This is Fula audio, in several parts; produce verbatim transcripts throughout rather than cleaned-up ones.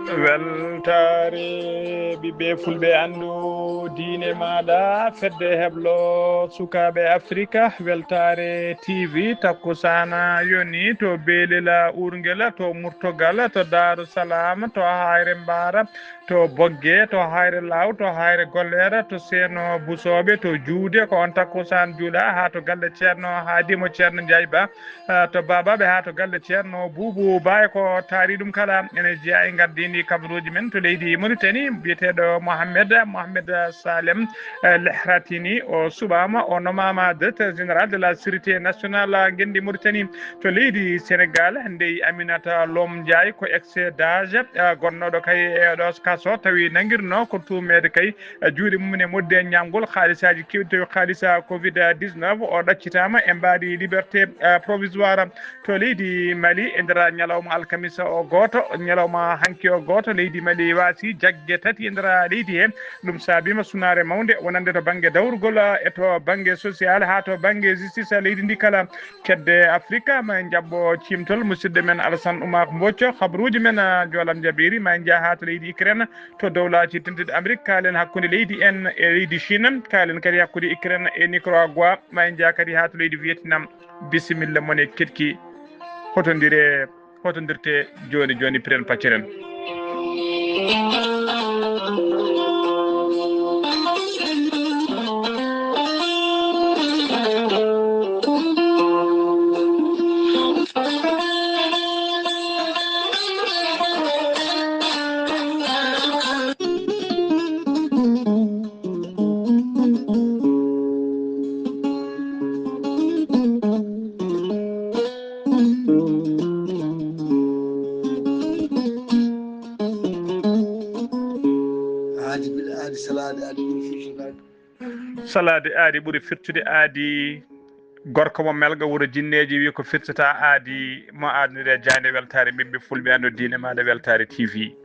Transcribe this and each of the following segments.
Weltaare ɓiɓɓe fulɓe, anndu diine maaɗa, fedde heblo sukaaɓe Afrika, Weltaare T V, takkusaana yoni to Beelela Urngela, to Murtogal, to Daaru Salaam, to Hayre Mbaara, to Bogge, to Hayre Laaw, to Hayre Golleera, to Seeno Busooɓe, to Juude, ko on takkusaan juuɗa, haa to galle Ceerno Haadi mo Ceerno Njaay Ba, ah, to Baabaaɓe haa to galle Ceerno Buubu Ba, e ko taari ɗum kala, ene jeyaa e ngardiindi kabaruuji men to leydi Mauritanie, biyeteeɗo Mohamed, Mohamed Salem, eh, Lehratini, o suɓaama, o nomaama directeur général de la sécurité nationale ngenndi Mauritanie to leydi Sénégal. Ndey Aminata Lom Ndiaye ko ex-DAGE, eh, gonnooɗo kay e ɗo kaso, tawi nangirno ko tuumeede kay, eh, juuɗe mum ene moddi e ñaamgol haalisaaji keewɗi, tawi haalisa covid dix-neuf o ɗaccitaama e mbaadi liberté, eh, provisoire to leydi Mali e nder ñalawma alkamisa o gooto, ñalawma hanki o gooto, leydi Mali waasi jagge tati e nder leydi he. Ɗum saabiima sunaare mawnde wonande to bannge dawrugol e to bannge social haa to bannge justice leydi ndi kala. Kedde Afrika ma en njaɓɓo ciimtol musidɗo men Alassane Oumar Mbocco, habruuji men, ah, Joolam Jabeeri, ma en njah haa to leydi Ukraine, to dowlaaji dentuɗi Amérique, kaalen hakkunde leydi en e leydi Chine, kaalen kadi hakkunde Ukraine e Nicaragua, ma en njah kadi haa to leydi Vietnam. Bisimilla mon e keɗki, hotondire, hotondirte jooni jooni, piren pacciren. Aadi bil aadi, salaade aadi ɓuri firtude aadi. Salaade aadi ɓuri firtude aadi. Gorko mo Melga wuro jinneeji wi ko firtata aadi mo aadnire jaande weltaare ɓiɓɓe fulɓe, anndo diine maaɗa Weltaare T V.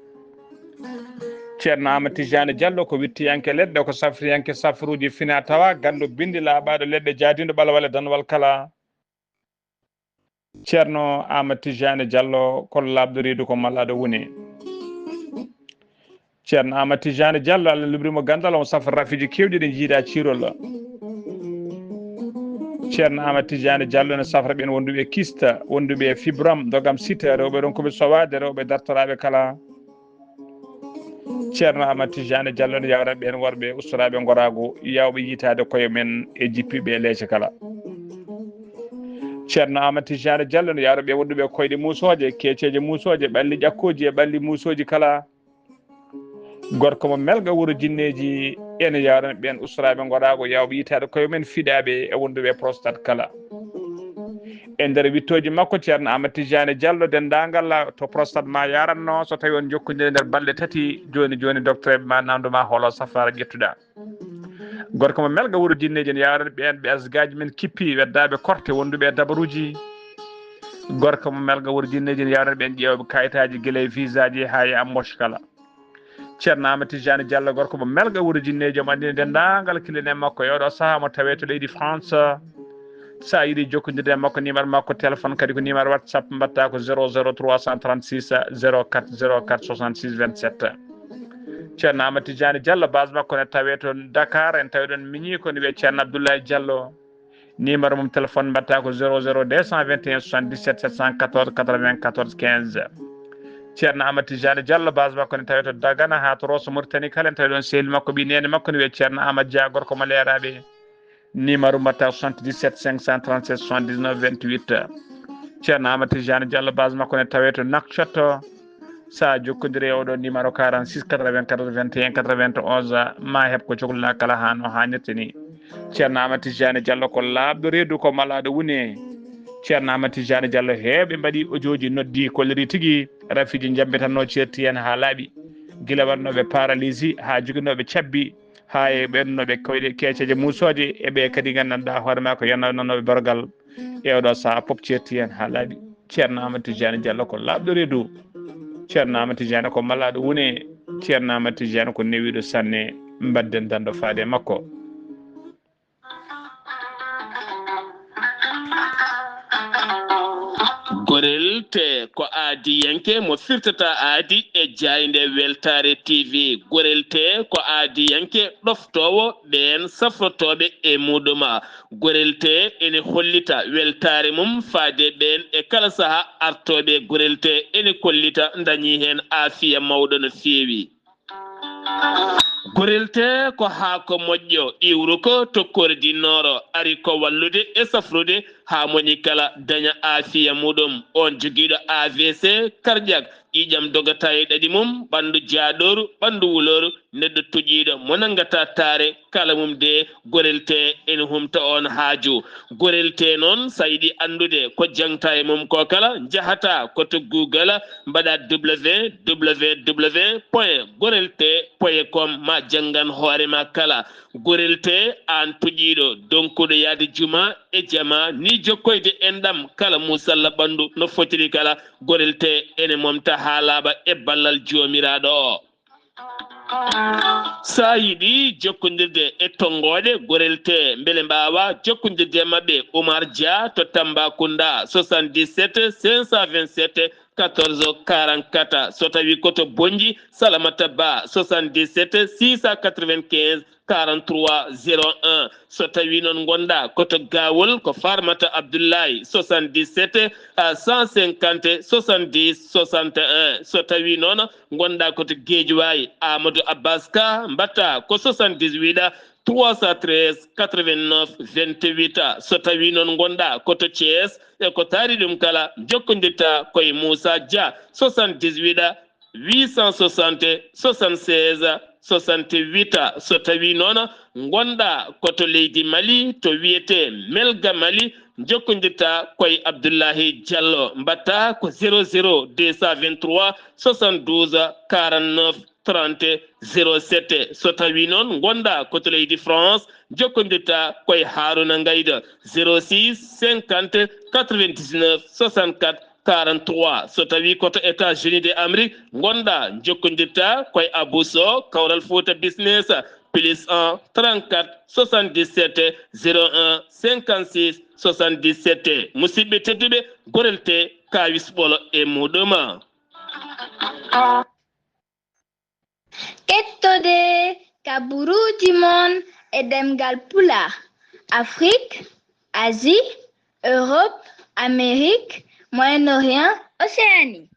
Ceerno Amadou Tidiane Diallo ko wittiyanke leɗɗe, ko safriyanke safruuji fina tawa, ganndo binndi laaɓaaɗo leɗɗe, jaadindo ɓalwale danwal kala. Ceerno Amadou Tidiane Diallo ko laaɓɗo reedu, ko malaaɗo woni. Ceerno Amadou Tidiane Diallo, Allah lubrimo ganndal, omo safra rafiiji keewɗi ɗi njiidaa ciirol. Ceerno Amadou Tidiane Diallo ne safra ɓeen wonduɓe kista, wonduɓe fibrom, dogam sita, rewɓe ronkuɓe sowaade, rewɓe dartoraaɓe kala. Ceerno Amadou Tidiane Diallo ne yawra ɓeen worɓe ustoraaɓe ngoraagu, yawɓe yitaade koye men e jippiiɓe e leece kala. Ceerno Amadou Tidiane Diallo ne yawra ɓe wonduɓe koyɗe muusooje, keeceeje muusooje, ɓalli ƴakkooji e ɓalli muusooji kala. Gorko mo Melga wuro jinneeji, ene yawrana ɓeen ustoraaɓe ngoraagu, yawɓe yitaade koye men, fiɗaaɓe e wonduɓe prostate kala. E nder wittooji makko, Ceerno Amadou Tidiane Diallo, denndaangal to prostate ma yaranno, so tawi on jokkondire nder balɗe tati, jooni jooni, docteur ma nanndo ma holo safara ƴettuɗa. Gorko mo Melga wuro jinneeji, ene yawrana ɓeen ɓe asgaaji men kippi, weddaaɓe korte, wonduɓe e dabaruuji. Gorko mo Melga wuro jinneeji, ene yawrana ɓeen ƴeewɓe kayitaaji, gila e visaaji haa e embauche kala. Ceerno Amadou Tidiane Diallo, gorko mo Melga wuro jinneeji, omo anndina denndaangal client makko e oɗo sahaa mo tawee to leydi France. So a yiɗi jokkondirde e makko, numéro makko téléphone kadi ko numéro WhatsApp, mbaɗta ko zéro zéro trois cent trente-six zéro quatre zéro quatre soixante-six vingt-sept. Ceerno Amadou Tidiane Diallo, base makko ne tawee to Dakar, en tawi ɗon miñi ko ne wiyee Ceerno Abdoulaye Diallo. Numéro mum téléphone mbaɗta ko zéro zéro deux cent vingt et un soixante-dix-sept sept cent quatorze quatre-vingt-quatorze quinze. Ceerno Amadou Tidiane Diallo, base makko ne tawee to Dagana haa to Rosso Mauritanie kala, en tawi ɗon sehil makko, ɓii neene makko ne wiyee Ceerno Amadou Dia, gorko mo Leeraaɓe. Numéro mbaɗta soixante-dix-sept cinq cent trente-sept soixante-dix-neuf vingt-huit. Ceerno Amadou Tidiane Diallo, base makko ne tawee to Nouakchott. So a jokkondire e oɗo numéro quarante-six quatre-vingt-quatorze vingt et un quatre-vingt-onze, ma heɓ ko cohluɗa kala haa no haanirta ni. Ceerno Amadou Tidiane Diallo ko laaɓɗo reedu, ko malaaɗo wune. Ceerno Amadou Tidiane Diallo, heewɓe mbaɗi ojooji, noddi, kolliri tigi rafiiji njambitanno ceerti en haa laaɓi. Gila waɗnooɓe paralysie haa joginooɓe cabbi, haa e ɓeen no ɓe koyɗe keeceeje muusooje, e ɓe kadi nganndanɗaa hoore maa ko yannoo nannooɓe borgal. E oɗo sahaa pop ceerti heen haa laaɓi. Ceerno Amadou Tidiane Diallo ko laaɓɗo reedu. Ceerno Amadou Tidiane ko malaaɗo wune. Ceerno Amadou Tidiane ko newiiɗo sanne. Mbadden danndo faade e makko. Gorel tee ko aadiyanke mo firtata aadi e jaaynde Weltaare T V. Gorel tee ko aadiyanke ɗoftoowo ɓeen safrotooɓe e muuɗum. Gorel tee ene hollita weltaare mum faade ɓeen e kala sahaa artooɓe. Gorel tee ene kollita ndañii heen aafiya mawɗo no feewi. Gorel tee ko haako moƴƴo, iwruko to Kore du Nord, ari ko wallude e safrude haa moni kala daña aafiya muuɗum. Oon jogiiɗo A V C, karƴak, ƴiiƴam dogata e ɗaɗi mum, ɓanndu jaaɗooru, ɓanndu wulooru, neɗɗo toƴiiɗo mo nanngataa taare, kala mum de Gorel tee ene humta oon haaju. Gorel tee noon, so a yiɗi anndude ko jaŋta e mum ko kala, njahata ko to Google, mbaɗa W W W point gorel tee point com, ma janngan hoore ma kala. Gorel tee, aan toƴiiɗo, donkuɗo yahde juma e jama, ni jokkoyde enɗam kala muusalla ɓanndu no fotiri kala. Gorel tee ene momta haa laaɓa e ballal Joomiraaɗo o. So a yiɗi jokkondirde e tonngooɗe Gorel tee, mbele mbaawa jokkondirde e maɓɓe, Oumar Dia to Tambacounda, soixante-dix-sept cinq cent vingt-sept quatorze quarante-quatre. So tawii ko to Bonnji, Salamata Ba, soixante-dix-sept six cent quatre-vingt-quinze quarante-trois zéro un. So tawii noon ngonɗaa ko to Gawol, ko Farmata Abdoulaye, soixante-dix-sept cent cinquante soixante-dix soixante et un. So tawii noon ngonɗaa ko to Guédiawaye, Amadou Abbas Ka, mbaɗtaa ko soixante-dix-huit trois cent treize quatre-vingt-neuf vingt-huit. So tawii noon ngonɗaa ko to Thiès, e ko taari ɗum kala, njokkondirtaa ko e Moussa Dia, soixante-dix-huit huit cent soixante soixante-seize soixante-huit. So tawii noon ngonɗaa ko to leydi Mali, to wiyetee Melga Mali, njokkondirtaa ko e Abdullahi Diallo, mbaɗtaa ko zéro zéro deux cent vingt-trois soixante-douze quarante-neuf trente zéro sept. So tawii noon ngonɗaa ko to leydi France, njokkondirtaa ko e Haruna Ngayda, zéro six cinquante quatre-vingt-dix-neuf soixante-quatre quarante-trois. So tawii ko to États-Unis de Amérique ngonɗaa, njokkondirtaa ko e Abou Sow, Kawral Fouta Business, plus un trente-quatre soixante-dix-sept zéro un cinquante-six soixante-dix-sept. Musidɓe tedduɓe, Gorel tee, kaawis ɓolo e muuɗum. Kettode kabaruuji mon e ɗemngal Pulaar, Afrik, Asie, Europe, Amérique, Moyen-Orient, Océanie.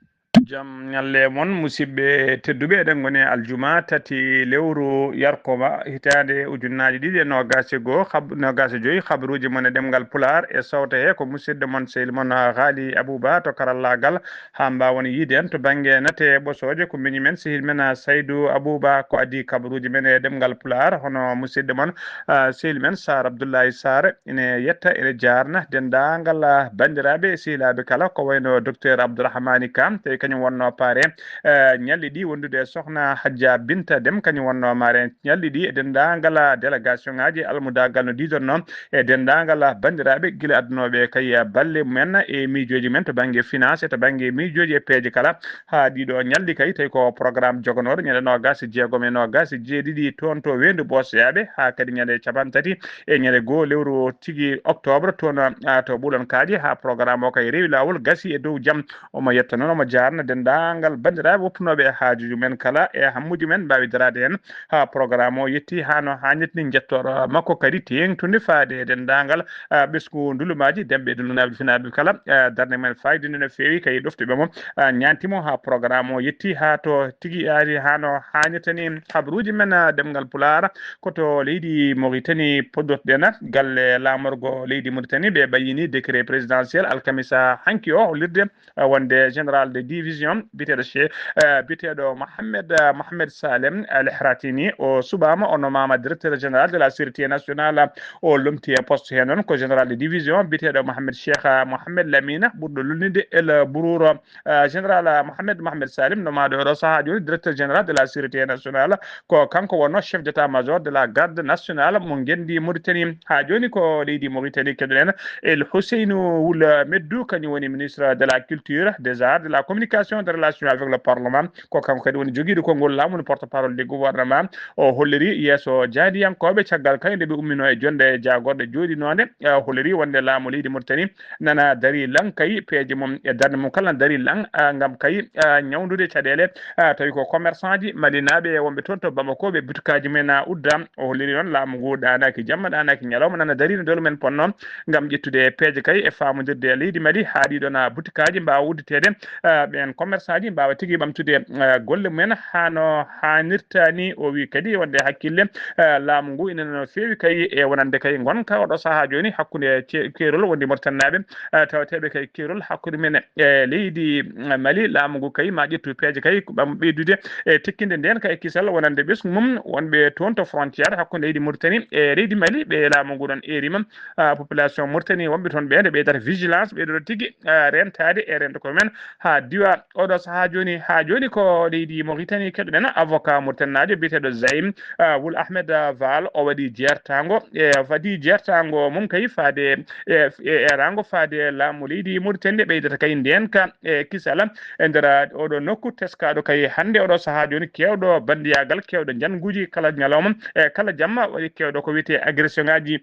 Jam ñalle e mon, musidɓe tedduɓe, eɗen ngoni e aljuma tati lewru yarkoma hitaande ujunnaaji ɗiɗi e noogaas e goo, hab-, noogaas e joy, habaruuji mon e ɗemngal Pulaar e sowte he ko musidɗo mon, sehil mon, Haali Abuuba to karallaagal. Haa mbaawon yiide en to bannge nate ɓosooje, ko miñi men, sehil men, ah, Saydu Abuuba, ko adii kabaruuji men e ɗemngal Pulaar, hono musidɗo mon, ah, sehil men Saar Abdullahi Saar, ene yetta, ene jaarna denndaangal, ah, banndiraaɓe e sehilaaɓe kala, ko wayno Docteur Abdourahmani Ka, tawi kañum wonnoo paare, eh, ñalɗi ɗi wondude e Sohna Hajja Binta Dem, kañum wonnoo maare ñalɗi ɗi e denndaangal, ah, délégation ŋaaji almudaagal no diidonnoo e denndaangal banndiraaɓe gila addunooɓe kay balle mumen e miijooji men to bannge finance e to bannge miijooji e peeje kala. Haa ɗiɗo ñalɗi kay tawi ko programme joganooɗo ñande noogaas e jeegom e noogaas e jeeɗiɗi toon to Weendu Booseyaaɓe, haa kadi ñande cappanɗe tati e ñande goo lewru tigi octobre toon, a, to Ɓulonkaaji, haa programme o kay rewi laawol, gasi e dow jam. Omo yetta noon, omo jaarna denndaangal banndiraaɓe woppunooɓe e haajuuji men kala e hammuuji men mbaawi daraade heen. Haa programme o yetti haa no haanirta ni, njettoor makko kadi teeŋtude faade e denndaangal, ah, ɓesngu ndulumaaji, demɓe e dulunaaɓe finaaɓe kala. Ah, darnde men faayidiinde no feewi kay ɗoftuɓe mo, ah, ñaanti mo haa programme o yetti haa to tigi ari haa no haanirta ni. Habaruuji men, ah, ɗemngal Pulaar ko to leydi Mauritanie poddotoɗen. Galle laamorgo leydi Mauritanie ɓe ɓayyini décret présidentiel alkamisa hanki o, hollirde eh, wonde général de division biyeteeɗo che-, eh, biyeteeɗo Mohamed, eh, Mohamed Salem Al Hratini, o suɓaama, o nomaama directeur général de la sûreté nationale. O lomti e poste he noon ko général de division biyeteeɗo Mohamed Cheikh, eh, Mohamed Lamine, ɓurɗo lolnide El Bourour. Eh, général, eh, Mohamed Mohamed Salem, nomaaɗo e oɗo sahaa jooni directeur général de la sûreté nationale, ko kanko wonnoo chef d'état-major de la garde nationale mo ngenndi Mauritanie. Haa jooni ko leydi Mauritanie keɗoɗen. El Ousseynou Wul Meddu, kañum woni ministre de la culture, des arts, de la communication. communication de relation avec le parlement, ko kanko kadi woni jogiiɗo konngol laamu, woni porte parole du gouvernement. O holliri yeeso jaadiyankooɓe caggal kay nde ɓe umminoo e jonnde jaagorɗe jooɗinoonde, eh, holliri wonde laamu leydi Mauritanie nana darii lan kay, peeje mum e darnde mum kala na darii lan, ah, ngam kay, ah, ñawndude caɗeele, ah, tawi ko commerçant ji malinaaɓe e wonɓe toon to Bamako ɓe butukaaji mumen na udda. O holliri noon laamu ngu ɗaanaaki jamma, ɗaanaaki ñalawma, nana darii no dowla mumen ponnoo ngam ƴettude peeje kay e faamondirde e leydi Mali haa ɗii ɗoon butikaaji mbaawa udditeede, ah, ɓeen commerçant ji mbaawa tigi ɓamtude, ah, golle mumen haa no haanirta ni. O wi kadi wonde hakkille, ah, laamu ngu ina no feewi kay e wonande kay ngonka oɗo sahaa jooni hakkunde ce-, keerol wonde Mauritanie naaɓe, ah, tawateeɓe kay keerol hakkunde men e leydi, ah, Mali. Laamu ngu kay ma ƴettu peeje kay ko ɓam ɓeydude e tekkinde ndeen kay kisal wonande ɓesngu mum wonɓe toon to frontière hakkunde leydi Mauritanie e leydi Mali. Ɓe laamu ngu ɗoon eerima, ah, population Mauritanie wonɓe toon ɓe nde ɓeydata vigilance, ɓeydoto tigi, ah, rentaade e rento ko men haa diwa oɗo sahaa jooni. Haa jooni ko leydi Mauritanie keɗoɗen avocat Mauritanie naajo biyeteeɗo Zaim, ah, Wul Ahmed, ah, Val, o waɗi jeertaango, e waɗi jeertaango mum kay faade e, e eeraango faade laamu leydi Mauritanie ɓeydata kay ndeen ka e kisala e nder oɗo nokku teskaaɗo kay hannde oɗo sahaa jooni keewɗo banndiyaagal, keewɗo njannguuji kala ñalawma e kala jamma waɗi keewɗo ko wiyetee agression ngaaji.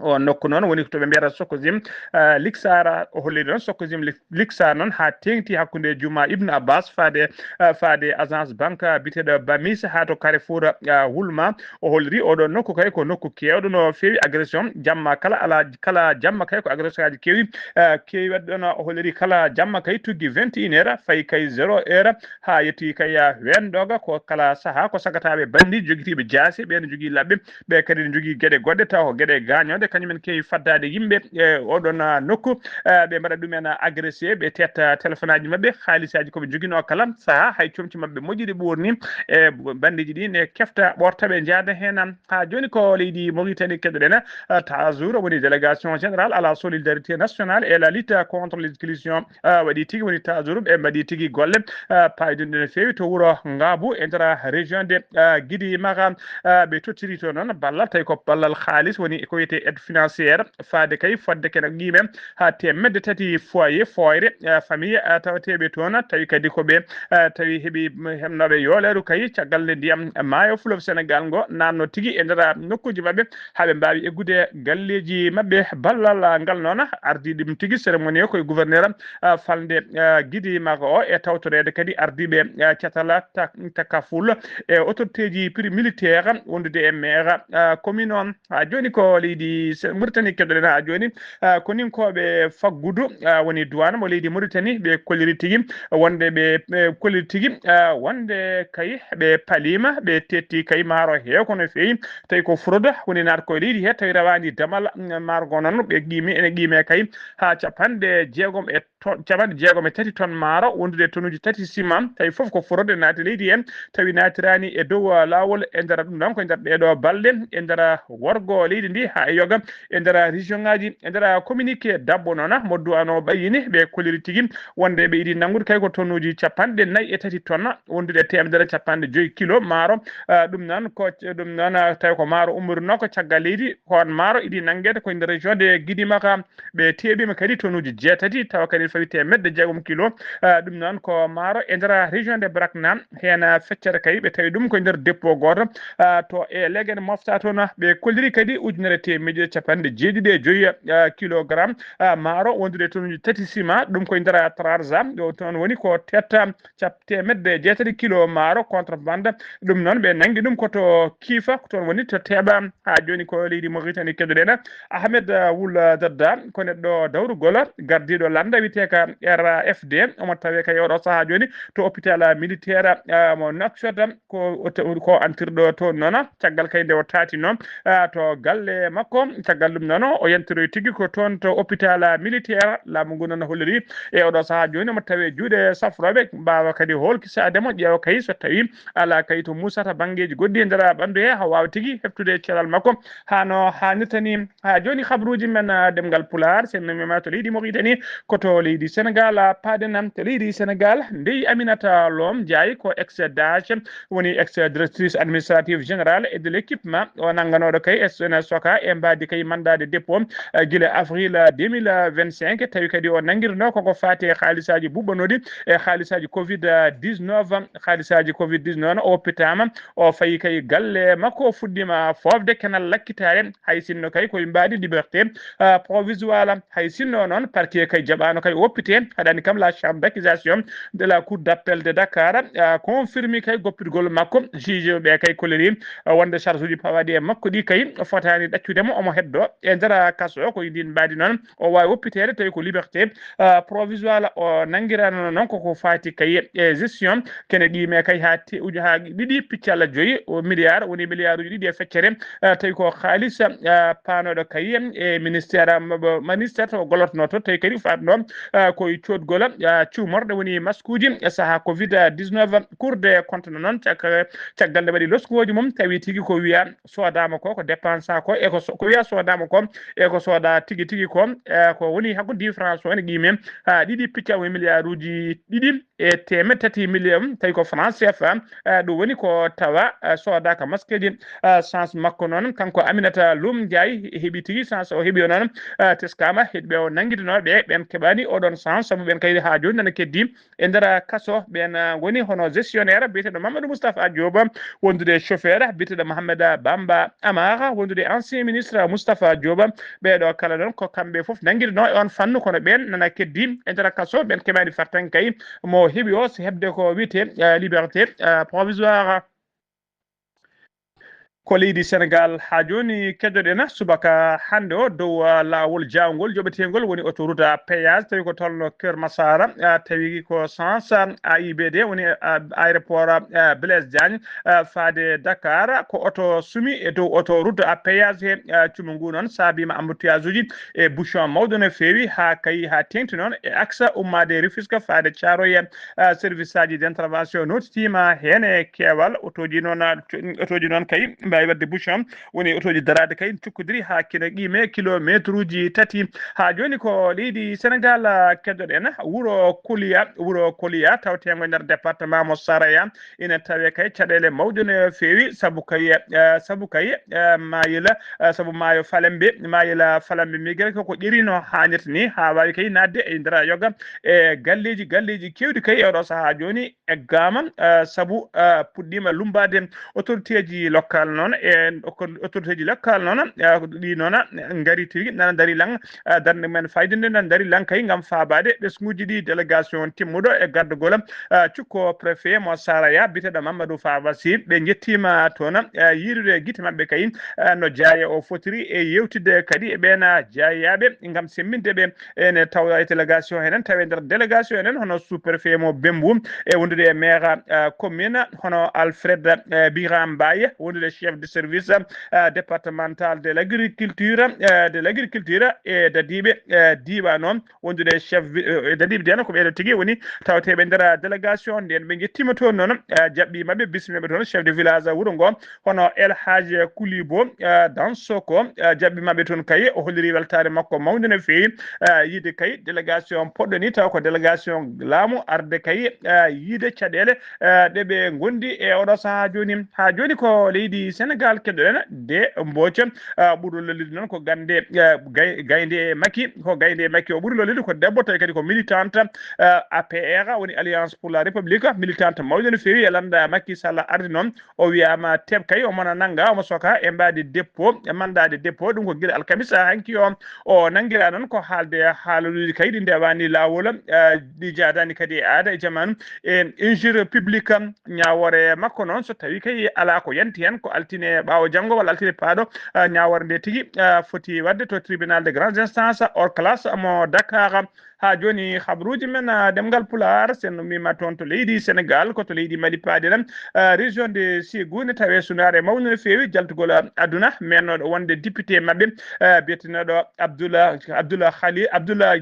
O nokku noon woni to ɓe mbiyata Sokozim, ah, Liksara, o holliri noon Sokozim Lik-, Liksara noon haa teeŋti hakkunde Juma Ibn Abbas faade, ah, faade agence banque biyeteeɗo Bamis haa to Carrefour, ah, Wulma. O holliri oɗo nokku kay ko nokku keewɗo no feewi agression jamma kala ala, kala jamma kay ko agression aji keewi, ah, keewi waɗde ɗoon. O holliri kala jamma kay tuggi vingt et une heure fayi kay zéro heure haa yetti kay, ah, weendoga ko kala sahaa ko sagataaɓe banndi jogitiiɓe jaasi ɓeen jogii laɓɓe. Ɓe kadi ne njogii geɗe goɗɗe taw ko geɗe gaañooɗe, kañum en keewi faddaade yimɓe e oɗon, ah, nokku. Ah, ɓe mbaɗa ɗum en, ah, agressé, ɓe tetta téléphone aji maɓɓe, haalisi aji ko ɓe njoginoo kala sahaa, hay comci maɓɓe moƴƴuɗi ɓoorni e banndiji ɗi ne kefta ɓorta ɓe njaada heen. Haa jooni ko leydi Mauritanie keɗoɗen, ah, Tazour woni délégation générale à la solidarité nationale et la lutte contre l'exclusion, ah, waɗi tigi woni Tazour ɓe mbaɗi tigi golle, ah, paydunɗe no feewi to wuro Ngaabu e nder région de, ah, Gidi Maga. Ah, ɓe tottiri to noon ballal, tawi ko ballal haalis woni ko wiyetee aide financière, faade kay fodde kene qiime haa teemedde tati foyer, fooyre, ah, famille, ah, tawateeɓe toon, tawi kadi ko ɓe, ah, tawi heɓi, mm, heɓnooɓe yooleeru kay caggal nde ndiyam maayo fleuve Sénégal ngo naatno tigi e nder nokkuuji maɓɓe haa ɓe mbaawi eggude galleeji maɓɓe. Ballal, ah, ngal noon ardii ɗum tigi cérémonie ko e gouverneur, ah, falnde, ah, Gidi Maga o e tawtoreede kadi ardiiɓe, ah, catal tak-, takaful e autorité ji pri-, militaire wondude e maire, ah, commune o. Haa jooni ko leydi Se-, Mauritanie keɗoɗen haa jooni, ah, koninkooɓe faggudu, ah, woni douane mo leydi Mauritanie, ɓe kolliri tigi wonde ɓe, ɓe kolliri tigi, ah, wonde kay ɓe paliima, ɓe tetti kay maaro heew ko no feewi, tawi ko fraude woni naat koye leydi he, tawi rawaani damal, mm, maaro ngo noon, ɓe qiimi, ene qiime kay haa capanɗe jeegom e ton, capanɗe jeegom e tati ton maaro, wondude tonuuji tati sima, tawi fof ko fraude naati leydi heen, tawi naatiraani e dow, ah, laawol e nder ɗum ɗoon, ko e nder ɗee ɗoo balɗe, e nder worgo leydi ndi haa e yoga, e nder région ngaaji, e nder communiqué dabbo noon, mo duwano ɓayyini, ɓe kolliri tigi wonde ɓe idi nanngude kay ko tonuuji capanɗe nayi e tati ton, wondude e teemedere capanɗe joyi kilo maaro. Ah, ɗum noon ko, ɗum noon, ah, tawi ko maaro ummorinoo ko caggal leydi, ko on maaro idi nanngeede ko e nder région de Gidimaka. Ɓe teeɓiima kadi tonuuji jeetati, tawa kadi fawi teemedde jeegom kilo. Ah, ɗum noon ko maaro e nder région de Brakna, heen, ah, feccere kay ɓe tawi ɗum ko e nder dépôt gooto. Ah, to e Legen mofta toon, ɓe kolliri kadi ujunere teemedde capanɗe jeeɗiɗi e joyi, ah, kilogramme, ah, maaro wondude tonuuji tati sima, ɗum ko e nder Trarza, ɗo toon woni ko tetta cap-, teemedde jeetati kilo maaro contrebande. Ɗum noon ɓe nanngi ɗum ko to Kiifa, ko toon woni to Teeɓa. Haa jooni ko leydi Mauritanie keɗoɗen. Ahmed, ah, Wul Dadda ko neɗɗo dawrugol, gardiiɗo lannda wiyeteeka R F D. Omo tawee kay oɗo sahaa jooni to hôpital militaire, ah, mo Nouakchott, ko, ko antirɗo toon noon. Caggal kay nde o taatino, ah, to galle makko, caggal ɗum noon o yantiroy tigi ko toon to hôpital militaire. Laamu ngu noon holliri e oɗo sahaa jooni omo tawee juuɗe safrooɓe, mbaawa kadi hoolkisaade mo, ƴeewa kay so tawii alaa kay to muusata banngeeji goɗɗi e nder ɓanndu he, haa waawa tigi heɓtude cellal makko haa no haanirta ni. Haa jooni, habruuji men, ah, ɗemngal Pulaar, so en memiima to leydi Mauritanie, ko to leydi Senegaal, ah, paaden to leydi Senegaal. Ndey Aminata Loom Njaay ko ex D A G, woni ex directrice administrative générale et de l'équipement, o nannganooɗo kay S N S Soka e mbaadi kay mandat de dépôt, eh, gila avril, eh, deux mille vingt-cinq, tawi kadi o nangirno koko fati e haalisaaji buɓɓanooɗi e haalisaaji covid dix-neuf. Haalisaaji covid dix-neuf o woppitaama, o fayi kay galle makko, o fuɗɗiima foofde kenal lakkitaare, hay sinno kay koye mbaadi liberté, eh, provisoire, hay sinno noon parquet kay jaɓaano kay woppite, haɗani kam la chambre d'accusation de la cour d'appel de Dakar, eh, confirmi kay goppitgol makko, juge ɓe kay kolliri, eh, wonde charge uji pawaɗi e makko ɗi kay fotaani ɗaccudemo, omo heddo e nder kaso. Ko e ndin mbaadi noon o waawi woppiteede tawi ko liberté, eh, provisoire o nangirano noon koko fati kay e gestion kene ɗi me kay ha te-, uju ha ɗiɗi piccalla joyi o milliard, woni milliard uji ɗiɗi e feccere, eh, tawi ko haalis, eh, paanoɗo kay e ministère, eh, ministère to gollotono to, tawi kadi fatno, eh, koye coodgol, eh, cuumorɗe woni maskuuji e saha covid dix-neuf. Cour des comptes no noon cagga-, caggal nde waɗi loskooji mum, tawi tigi ko wiya soodama ko, ko dépensa ko, e ko so-, ko wiya soodama ko, e ko sooda tigi tigi ko, eh, ko woni hakkude différence o ene qimee ha ɗiɗi picca woni milliard uji ɗiɗi e teemeɗɗe tati million, tawi ko franc C F A, eh, ɗum woni ko tawa, eh, soodaka maskeji, eh, chance makko noon, kanko Aminata Loum Ndiaye heɓi tigi chance, o heɓi o noon, eh, teskama heɗiɓe o nangitinoɓe ɓen keɓani oɗon chance, sabu ɓen kayri ha joni nana keddi e nder kaso. Ɓen, eh, woni hono gestionnaire biyeteɗo Mamadou Moustapha Diop, wondude chauffeur biyeteɗo Mohamed Bamba Amara, wondude ancien ministre Moustapha Diop. Ɓeeɗo kala noon ko kamɓe fof nangirno e on fannu, kono ɓen nana keddi e nder kaso, ɓen keɓani fartan kay mo heɓi o, so heɓde ko wiyete, eh, liberté, eh, provisoire. Ko leydi Sénégal ha joni keɗoɗen subaka hande o dow, ah, laawol jawngol joɓetengol woni autoroute à péage, tawi ko tolno Keur Massar, ah, tawi ko sens, ah, A I B D woni, ah, aéroport, ah, Blaise Diagne, ah, faade Dakar, ko oto sumi e dow autoroute à péage he, ah, cumu ngu noon saabima embouteillage uji e bouchon mawɗo no feewi ha kay ha teŋti noon e axe ummade Rufisque faade Thiaroye. Ah, service aji d'intervention nootitiima heen e keewal. Otooji noon, ah, co-, otooji noon kay mbaawi waɗde bouchon, woni otooji daraade kay cukkodiri haa kina qiime kilomeetruuji tati. Haa jooni ko leydi Senegaal, ah, keɗoɗen. Wuro Koliya, wuro Koliya tawteengo e nder département mo Saraya, ina tawee kay caɗeele mawɗe no feewi, sabu kay, ah, sabu kay, ah, maayel, ah, sabu maayo Falembe, maayel, ah, Falembe Migel ko, ko ƴerino haa ñetti ni, haa waawi kay naatde e nder yoga e galleeji, galleeji keewɗi kay e oɗo sahaa jooni eggaama, ah, sabu, ah, puɗɗiima lummbaade. Autorité ji local noon e ko autorité ji local noon, ah, ɗi noon ngari tigi nana ndari lan, ah, darnde men fayde nde nana ndari lan kay ngam faabaade ɓesnguuji ɗi délégation timmuɗo e gardagol, ah, cukko préfet mo Saraya biyeteeɗo Mamadou Faba Sy. Ɓe njettiima toon, ah, yiidude gite maɓɓe kay, ah, no jaaya o fotiri e yewtidde kadi e ɓeen, ah, jaayaaɓe ngam semminde ɓe. Ene tawa e délégation enen, tawi e nder délégation enen hono sous-préfet mo Bembou e wondude e maire, ah, commune hono Alfred, eh, Biram Mbaye, wondude chef de service, ah, départemental de l'agriculture, eh, de l'agriculture e dadiiɓe, eh, diiwaan o, wondude chef vi-, eh, dadiiɓe diiwaan o ko ɓeeɗo tigi woni tawateeɓe nder délégation nden. Ɓe njettiima toon noon, eh, jaɓɓiima ɓe, bismiima ɓe toon chef de village wuro ngo, hono El Hadj Koulibo, eh, Dansoko, eh, jaɓɓiima ɓe toon kay, o holliri weltaare makko mawnde no feewi, eh, yiide kay délégation poɗɗo ni, taw ko délégation laamu arde kay, eh, yiide caɗeele, eh, ɗe ɓe ngondi e oɗo sahaa jooni. Haa jooni ko leydi Senegaal keɗoɗen de Mbooc, eh, ɓuri lollude noon ko gande, eh, gay-, gaynde e Maki, ko gaynde e Maki o ɓuri lollude ko debbo, tawi kadi ko militante, eh, A P R, woni Alliance pour la République, militante mawɗo no feewi e lannda Macky Sall ardi noon. O wiyaama teɓ kay, omo na nannga, omo soka e mbaadi dépôt, e mandat de dépôt. Ɗum ko gila alkamisa hanki o, o nanngira noon ko haalde haaloluuji kay ɗi ndewaani laawol, eh, ɗi jaadaani kadi e aada e jamaanu. E injure publique, ñaawoore makko noon, so tawi kay alaa ko yanti heen, ko altine ɓaawo janngo walla altine paaɗo, eh, ñaawoore nde tigi, eh, foti waɗde to tribunal de grande instance hors classe mo Dakar. Haa jooni, habruuji men, ah, ɗemngal Pulaar, sen no mbiima toon to leydi Senegaal, ko to leydi Mali paaɗen, ah, région de Ségou ne tawee sunaare mawnde no feewi jaltugol, ah, aduna, mennooɗo wonde député maɓɓe, ah, biyeteeɗo Abdoula, Abdoula Khali-, Abdoula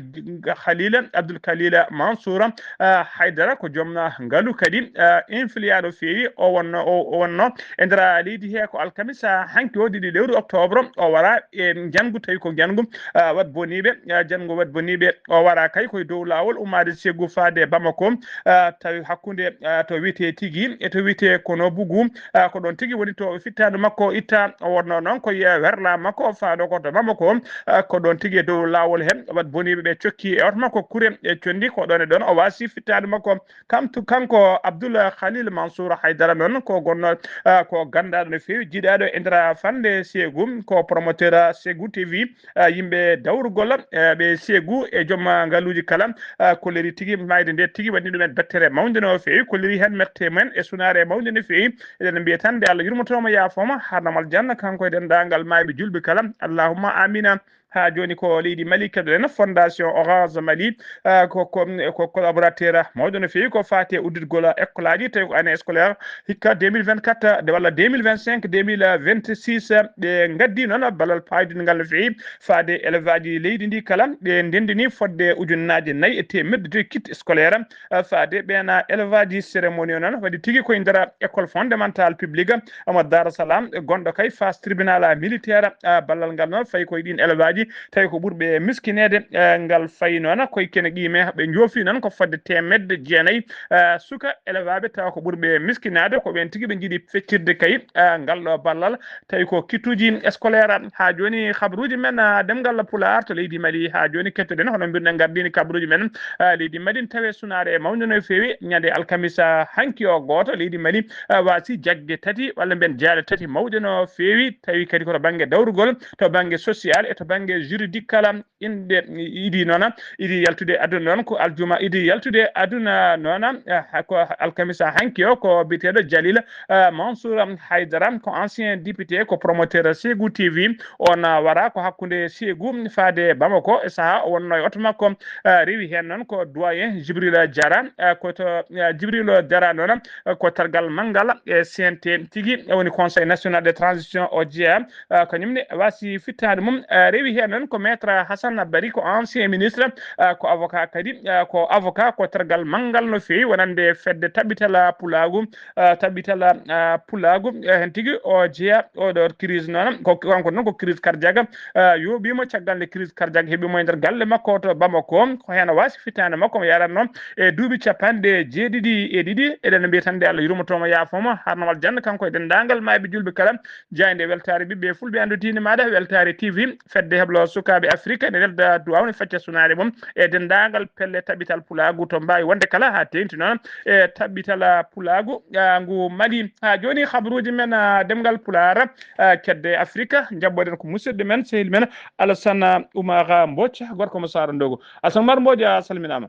Khalil, Abdoul Khalil Mansour, ah, Haydara, ko joom, ah, ngalu kadi, ah, influent no feewi. O wonno, o, o wonno e nder leydi he ko alkamisa hanki o ɗiɗi lewru octobre, o wara e njanngu tawi ko njanngu, ah, waɗ boniiɓe, ah, njanngu waɗ boniiɓe, o wara kay koye dow laawol ummaade Ségou faade Bamako, ah, tawi hakkunde, ah, to wiyetee Tigi e to wiyetee Kono Bugu, ah, ko ɗoon tigi woni to fittaandu makko itta. O wonnoo noon ko ye werla makko faado ko to Bamako, ah, ko ɗoon tigi e dow laawol he, wat boniiɓe ɓe cokki e oto makko kure e conndi, ko ɗoon e ɗoon o waasi fittaandu makko. Kam tu-, kanko Abdoul Khalil Mansour Haydara noon ko gonno, ah, ko ganndaaɗo no feewi, jiiɗaaɗo e nder fannde Ségou, ko promoteur Ségou T V, ah, yimɓe dawrugol, eh, ɓe Ségou e joom, ah, ngaluuji kala, ah, kolliri tigi maayde nde tigi waɗni ɗumen bettere mawnde no feewi, kolliri heen mette men e sunaare mawnde no feewi. Eɗen mbiya tan nde Allah yurmotooma yaafooma, harnamal janna kanko e denndaangal maayɓe julɓe kala. Allahumma amina. Haa jooni ko leydi Mali keɗoɗen, Fondation Orange Mali, ah, ko, ko, ko collaborateur mawɗo no feewi ko faati e udditgol école aji, tawi ko année scolaire hikka deux mille vingt-quatre de walla deux mille vingt-cinq, deux mille vingt-six, ɓe ngaddi noon ballal paydingal no feewi faade élève aji leydi ndi kala, ɓe ndenndini fodde ujunnaaje nayi e teemedde joyi kit scolaire, ah, faade ɓeena élève aji cérémonie o noon waɗi tigi koye nder école fondamentale publique Amadou Dara Salam, gonɗo kay face tribunal militaire, ah, ballal ngal noon fayi koye ɗiin élève aji, tawi ko ɓurɓe miskineede, ah, ngal fayi noon koye kene qiime, ɓe njoofi noon ko fodde teemedde jeenayi, ah, suka élève aɓe, tawa ko ɓurɓe miskinaade, ko ɓeen tigi ɓe njiɗi feccirde kay, ah, ngal ɗo ballal, tawi ko kittuuji scolaire. Haa jooni, habruuji men, ah, ɗemngal Pulaar to leydi Mali, haa jooni kettoɗen, hono mbirɗen ngardiini habruuji men, ah, leydi Mali, tawi sunaare mawnde no feewi, ñande alkamisa hanki o gooto, leydi Mali, ah, waasi jagge tati, walla mbiyen jaaɗe tati mawɗe no feewi, tawi kadi ko to bannge dawrugol, to bannge social e to bannge juridique kala, inɗe idi noon, idi yaltude aduna noon ko aljuma, idi yaltude aduna noon, ah, ko alkamisa hanki o, ko biyeteeɗo Jalil, ah, Mansour Haydara, ko ancien député, ko promoteur Ségou T V, on, ah, wara ko hakkunde Ségou faade Bamako, e saha o wonno e oto makko, ah, rewi heen noon ko doyen Jibril Diarra, ah, ko to, ah, Jibril Diarra noon, ah, ko tergal manngal e C N T tigi, woni Conseil National de Transition o jeyaa, ah, kañum ne waasi fittaandu mum, ah, rewi heen noon ko maître Hassane Barry, ko ancien ministre, ah, ko avocat kadi, ah, ko avocat ko tergal manngal no feewi, wonande fedde Tabital Pulaagu, ah, Tabital, ah, Pulaagu, eh, heen tigi o jeyaa oɗo crise noon, ko kanko noon ko crise cardiaque, ah, yooɓiima caggal nde crise cardiaque heɓiimo e nder galle makko to Bamako, ko heen o waasi fittaandu makko mo yaranno e duuɓi capanɗe jeeɗiɗi e ɗiɗi. Eɗen mbiya tan nde Allah yurmotooma yaafooma, harnamal janna kanko e denndaangal maayɓe julɓe kala. Jaaynde weltaare ɓiɓɓe fulɓe anndu diine maaɗa, weltaare T V, fedde heblo sukaaɓe Afrika ne nelda duwaaw ne facca sunaare mum e denndaangal pelle Tabital Pulaagu to mbaawi wonde kala haa teeŋti noon e Tabital Pulaagu, ah, ngu Mali. Haa jooni habruuji men, ah, ɗemngal Pulaar, ah, kedde Afrika, njaɓɓoɗen ko musidɗo men, sehil men Alassane Oumar Mbodj, gorko mo Saara Ndogo. Alassane Oumar Mbodj, a salminaama.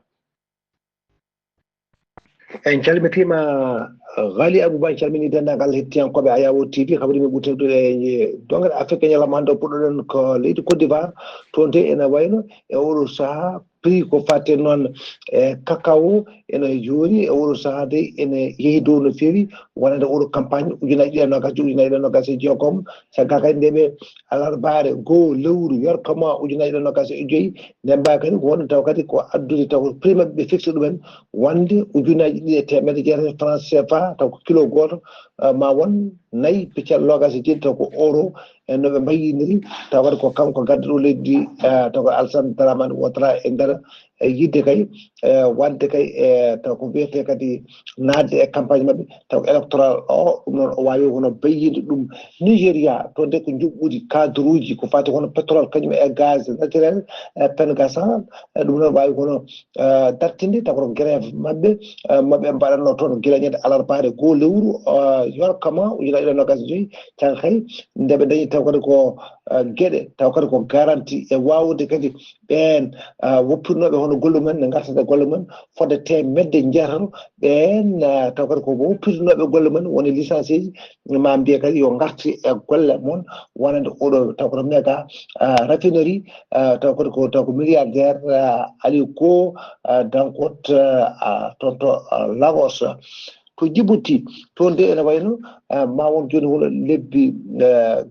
En calmitiima, Ghali Abouba, en calminii denndaangal hettiyankooɓe Ayawo T V, habri min ɓurtewtude e dongal Afrique ñalawma hannde o puɗɗoɗen ko leydi Côte d'Ivoire, toon de ene wayno e oɗo sahaa prix ko fatte noon e cacao ene jooni e oɗo sahaa de ene yehi dow no feewi wonande oɗo campagne ujunaaji ɗiɗi e noogas, ujunaaji ɗiɗi e noogas e jeegom, caggal kadi nde ɓe alarbaare goo lewru yorkama ujunaaji ɗiɗi e noogas e joyi, nde mbaa kadi ko wonno taw kadi ko addude taw ko prix maɓɓe ɓe fixe ɗumen wonde ujunaaji ɗiɗi e teemedde jeetati franc C F A, taw ko kilo gooto, ah, ma won nayi peccal noogas e jeeɗiɗi, taw ko euro, e no ɓe mbayyiniri, taw kadi ko kanko gadduɗo leydi, ah, taw ko Alassane Dramane Ouattara e nder, e yidde kay, e waɗde kay, e taw ko wiyetee kadi naatde e campagne maɓɓe, taw ko électoral o, ɗum noon o waawi hono bayyinde ɗum Nigéria, toon de ko njuɓɓudi cadre uji ko faati hono pétrole kañum e gaz naturel, e Pengassan, e ɗum noon waawi hono, eh, dartinde taw ko grève maɓɓe, eh, maɓɓe mbaɗatno toon gila ñande alarbaare goo lewru, eh, yorkama ujunaaji ɗiɗi e noogas e joyi, caggal kay nde ɓe dañi taw kadi ko, eh, geɗe, taw kadi ko garanti e waawde kadi ɓeen, eh, woppirnooɓe hono golle mumen ne ngartata golle mumen fodde teemedde njeetato, ɓeen, eh, taw kadi ko woppirnooɓe golle mumen woni licencié ji, ma mbiye kadi yo ngartu e golle mum wonande oɗo taw koto méga, ah, raffinerie, ah, taw kadi ko, taw ko milliardaire, ah, Aliko, ah, Dangote, ah, toon to, ah, Lagos. To Djibouti, toon de ene wayno, ah, ma won jooni wona lebbi, ah,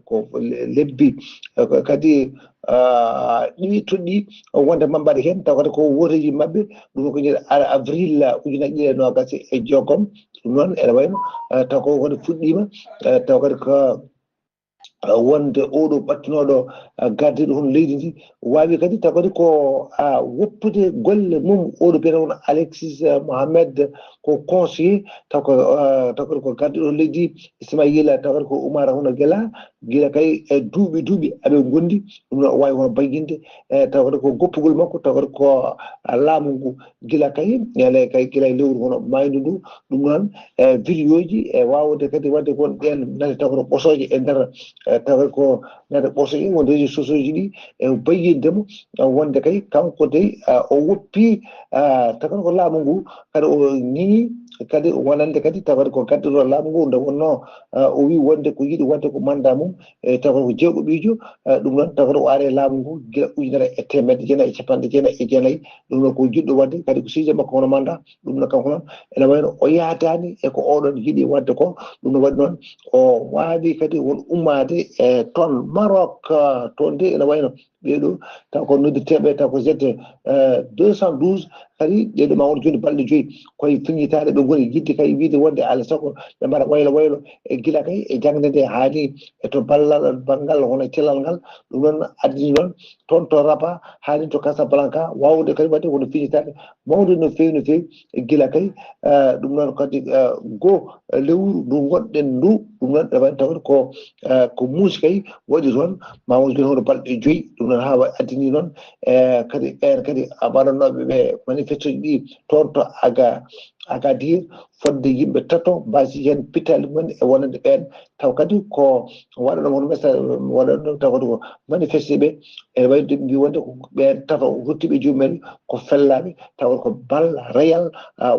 ko lebbi, ah, kadi, ah, ɗiɗi toɗɗi wonde ma mbaɗe heen, taw kadi ko wooteeji maɓɓe, ɗum ko ñande avril, ah, ujunaaji ɗiɗi e noogas e jeegom, ɗum noon ene wayno, eh, taw ko woni fuɗɗiima, eh, taw kadi ko, wonde oɗo ɓattinooɗo gardiiɗo hono leydi ndi waawi kadi taw kadi ko woppude golle mum. Oɗo biyata won Alexis Mohamed, ko conseiller taw ko taw kadi ko gardiiɗo hono leydi. Ismaila taw kadi ko Umar hono Gela, gila kay e duuɓi duuɓi aɓe gondi. Ɗum noon o waawi hono bayyinde e taw kadi ko goppugol makko taw kadi ko laamu ngu gila kay ele kay gila e lewru hono maaydu ndu. Ɗum noon e vidéoji e waawde kadi waɗde kon ɗen nate taw kono ɓosooje e nder e taw ko nate ɓosooje won réseau sociauji ɗi e bayyinde mo wonde kay kanko dey o woppi taw ko laamu ngu kadi o ñiñi kadi wonande kadi taw ko gadduɗo laamu ngu nde wonno o wi wonde ko yiɗi wadde ko mandat mum e taw ko jewɗo ɓiijo. Ɗum noon taw o ari e laamu ngu gila ujunere e teemedde jeenayi e capanɗe jeenayi e jeenayi. Ɗum noon ko jiɗɗo wadde kadi ko siije makko hono mandat. Ɗum noon kanko noon ene wayno o yaadaani e ko oɗon yiɗi wadde ko. Ɗum no waɗi noon o waawi kadi won ummaade e toon Maroc. Toon de ene wayno ɓeeɗo taw ko noddirteeɓe taw ko Z deux cent douze kadi ɓeeɗo ma won jooni balɗe joyi koye fiñitaade ɓe ngoni yidde kay wiide wonde alaa sago ɓe mbaɗa waylo waylo e gila kay e jaŋde nde haani e to ballal banngal hono cellal ngal. Ɗum noon addini noon toon to Rabat haani to Casablanca waawde kadi waɗde kono fiñitaade mawnde no feewi no feewi e gila kay. Ɗum noon kadi goo lewru ndu ngonɗen ndu ɗum noon ene waɗi tawde ko ko muusi kay waɗi toon ma won jooni hoto balɗe joyi. Ɗum noon haa addini noon e kadi ɓeen kadi mbaɗannooɓe ɓe manifeste ji ɗi toon to aga Agadir fodde yimɓe tato mbasi heen pittali mumen e wonande ɓeen taw kadi ko waɗano hono message waɗano taw kadi ko manifesté ɓe ene wayi mbi wonde ko ɓeen tato ruttiɓe jomumen ko fellaaɓe taw ko bal réel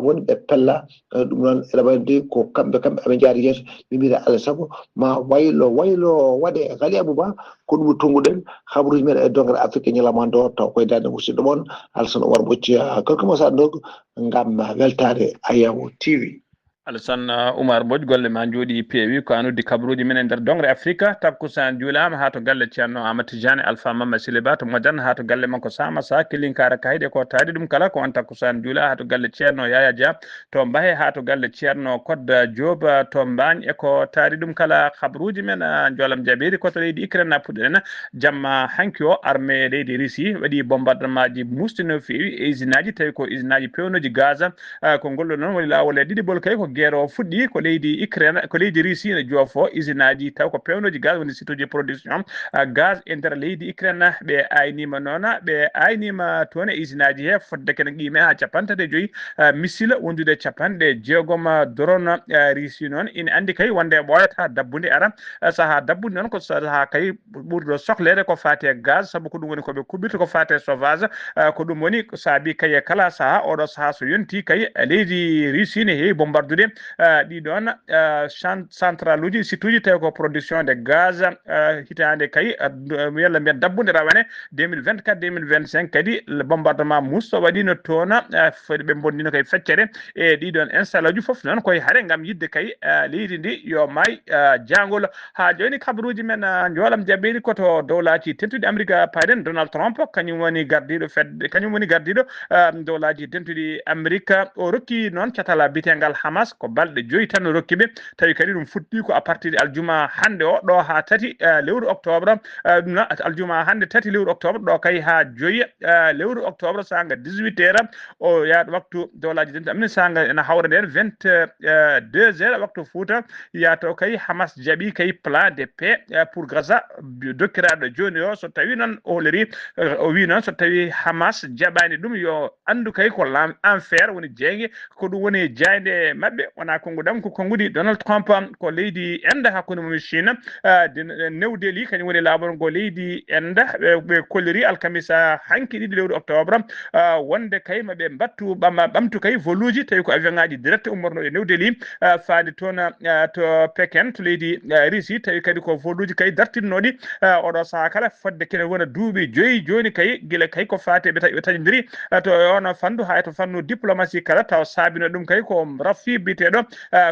woni ɓe pella. Ɗum noon ene wayi de ko kamɓe kamɓe aɓe njaari yeeso ɓe mbiyata alaa sago ma waylo waylo waɗe gali abouba. Ko ɗum tonguɗen habaruuji men e dongre afrique ñalawma hannde o taw koye darde musidɗo mon alsana war ɓocci kalkuma sa ndog ngam weltaare ayawo tv. Alassane Oumar Mbodj, golle ma njooɗi peewi. Ko an uddi kabaruuji men e nder dongre Afrika. Takkusaan juulaama haa to galle Ceerno Aamadu Tijaani Alfaa Mamma Sile Ba to Mojan, haa to galle makko Saama Sah, Kilinkaara, Kayɗe, ko taari ɗum kala. Ko on takkusaan juulaa haa to galle Ceerno Yaaya Dia to Mbahe, haa to galle Ceerno Kodda Joob to Mbaañ, e ko taari ɗum kala. Kabaruuji men, ah, njoolam jaɓeeri ko to leydi Ukraine puɗɗiɗen. Jamma hanki o, armée leydi Russie waɗi bombardement ji muusɗi no feewi e usine aji, tawi ko usine aji pewnooji gaz. Ah, ko ngol ɗoo noon woni laawol e ɗiɗi bol kay ko guerre o fuɗɗi, ko leydi Ukraine, ko leydi Russie ne joofo usine aji, taw ko pewnooji gaz woni site uji production, ah, gaz e nder leydi Ukraine. Ɓe ayniima noon, ɓe ayniima toon e usine aji he fodde kene qiime haa capanɗe tati e joyi, ah, missile wondude capanɗe jeegom, ah, drone, ah, Russie noon ina anndi kay wonde ɓooyata dabbunde ara. Eh, sahaa dabbude noon ko sahaa kay ɓurɗo sokleede ko faati e gaz, sabu ko ɗum woni ko ɓe kuɓirta ko faati e chauffage. Eh, ko ɗum woni ko saabi kay e kala sahaa, oɗo sahaa so yonti kay, eh, leydi Russie ne heewi bombardude, eh, ɗi ɗoon, eh, chan-, centrale uji, site uji tawi ko production de gaz, eh, hitaande kay, eh, d-, yalla mbiyen dabbunde rawane deux mille vingt-quatre, deux mille vingt-cinq kadi bombardement musto waɗino toon, eh, foti ɓe bonnino kay feccere. E ɗiɗon installation uji fof noon koye hare ngam yiɗde kay, eh, leydi ndi yo maay, eh, jaangol. Haa jooni kabaruuji men, eh, njoolam jaɓeeri ko to dowlaaji dentuɗi Amerika payɗen. Donald Trump kañum woni gardiiɗo fedde, kañum woni gardiiɗo, eh, dowlaaji dentuɗi Amerika. O rokki noon catal biyeteengal Hamas ko balɗe joyi tan o rokki ɓe. Tawi kadi ɗum fuɗɗi ko à partir de aljuma hannde o ɗo haa tati, eh, lewru octobre. Eh, ɗum noon aljuma hannde tati lewru octobre ɗo kay haa joyi, eh, lewru octobre saanga dix-huit heures. O yaha waktu dowlaaji dentuɗi Amerika saanga ena hawra ndeen vingt-deux heures waktu Fuuta. Yaa taw kay Hamas jaɓi kay plan de paix, eh, pour Gaza, dokkiraaɗo jooni o, so tawi noon o holori, eh, o wi noon so tawi Hamas jaɓaani ɗum yo anndu kay ko lam-, enfer woni jeynge, ko ɗum woni jaaynde maɓɓe, wonaa konnguɗam, ko konnguɗi Donald Trump, ko leydi Inde hakkunde mum e Chine. Ah, de-, New Delhi, kañum woni laaɓol ngo leydi Inde, ɓe, ɓe kolliri alkamisa hanki ɗiɗi lewru octobre, ah, wonde kay ma ɓe mbattu ɓama-, ɓamtu kay voluuji, tawi ko avion ŋaaji direct ummornooɗi New Delhi, ah, faade toon, ah, to Pékin, to leydi, ah, Russie, tawi kadi ko voluuji kay dartinnooɗi, ah, oɗo sahaa kala fodde kene wona duuɓi joyi jooni kay, gila kay ko faati ɓe ta-, ɓe taƴondiri, ah, to e on fannu haa e to fannu diplomatie kala, taw saabino ɗum kay ko rafi Teɗo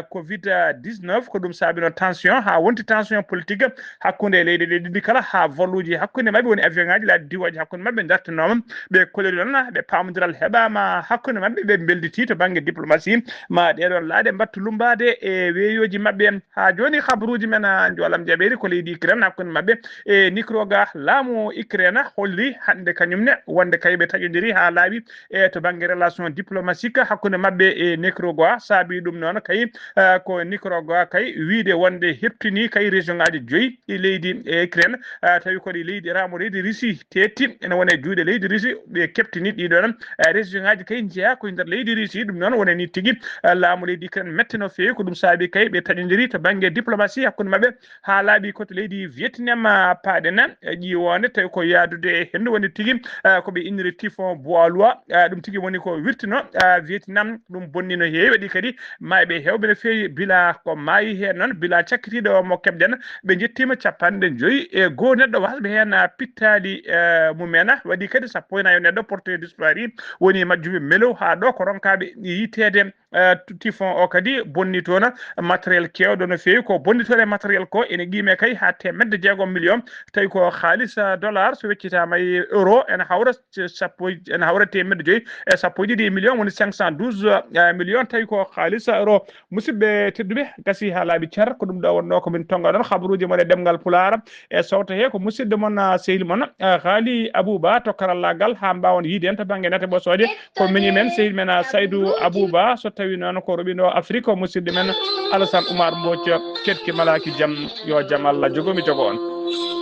covid dix-neuf, ko ɗum saabino tension, haa wonti tension politique hakkunde leyɗe ɗe ɗiɗi kala, haa voluuji hakkunde maɓɓe, woni avion ŋaaji laaɗi diwooji hakkunde maɓɓe dartinooma. Ɓe kolori noon ɓe paamondiral heɓaama hakkunde maɓɓe, ɓe mbelditii to bannge diplomatie. Ma ɗee ɗoon laaɗe mbattu lummbaade e weeyooji maɓɓe. Haa jooni, habaruuji men, a, njoolam jaɓeeri ko leydi Ukraine hakkunde maɓɓe e Nicaragua. Laamu Ukraine holli hannde kañum ne wonde kay ɓe taƴondiri haa laaɓi e to bannge relation diplomatique hakkunde maɓɓe e Nicaragua. Saabi ɗum noon kay, a, ko Nicaragua kay wiyde wonde heɓtini kay région ŋaaji joyi ɗi leydi e Ukraine, a, tawi ko ɗi leydi, laamu leydi Russie teetti, ene wone juuɗe leydi Russie, ɓe keɓtini ɗi ɗoon, a, région ŋaaji kay njeyaa ko e nder leydi Russie. Ɗum noon wonani tigi, a, laamu leydi Ukraine mette no feewi. Ko ɗum saabi kay ɓe taƴondiri to bannge diplomatie hakkunde maɓɓe haa laaɓi ko to leydi Vietnam, a, paaɗen, a, ƴiiwoonde tawi ko yaadude e henndu woni tigi, a, ko ɓe inniri typhon Boalua. A, ɗum tigi woni ko wirtino, a, Vietnam, ɗum bonni no heewi. Waɗi kadi maayɓe heewɓe no feewi, bila ko maayi heen noon, bila cakkitiiɗo mo keɓɗen, ɓe njettiima capanɗe joyi e goo neɗɗo wasɓe heen, a, pittaali, a, mumen. Waɗi kadi sappo e nayo neɗɗo porté disparu, woni majjuɓe melew haa ɗo ko ronkaaɓe yiteede. Eh, typhon o kadi bonni toon matériel keewɗo no feewi. Ko bonni toon e matériel ko ene qiime kay haa teemedde jeegom million, tawi ko haalis, eh, dollar, so weccitaama e euro, ene hawra c-, sappo, ene hawra teemedde joyi e sappo e ɗiɗi million, woni cinq cent douze, eh, million, tawi ko haalis euro. Musidɓe tedduɓe, gasi haa laaɓi cer, ko ɗum ɗo wonnoo ko min tonnga ɗon habaruuji mon e ɗemngal Pulaar. E sowto he ko musidɗo mon, ah, sehil mon, ah, Haali Abuba to karallaagal, haa mbaawon yiide en to bannge nate ɓosooje. Ko miñi men, sehil men, ah, Saydu Abuba, so tawi noon ko roɓindo Afrique, o musidɗo men Alassane Oumar Mbodj, ketki malaaki jam, yo jam Allah jogo mi jogo on.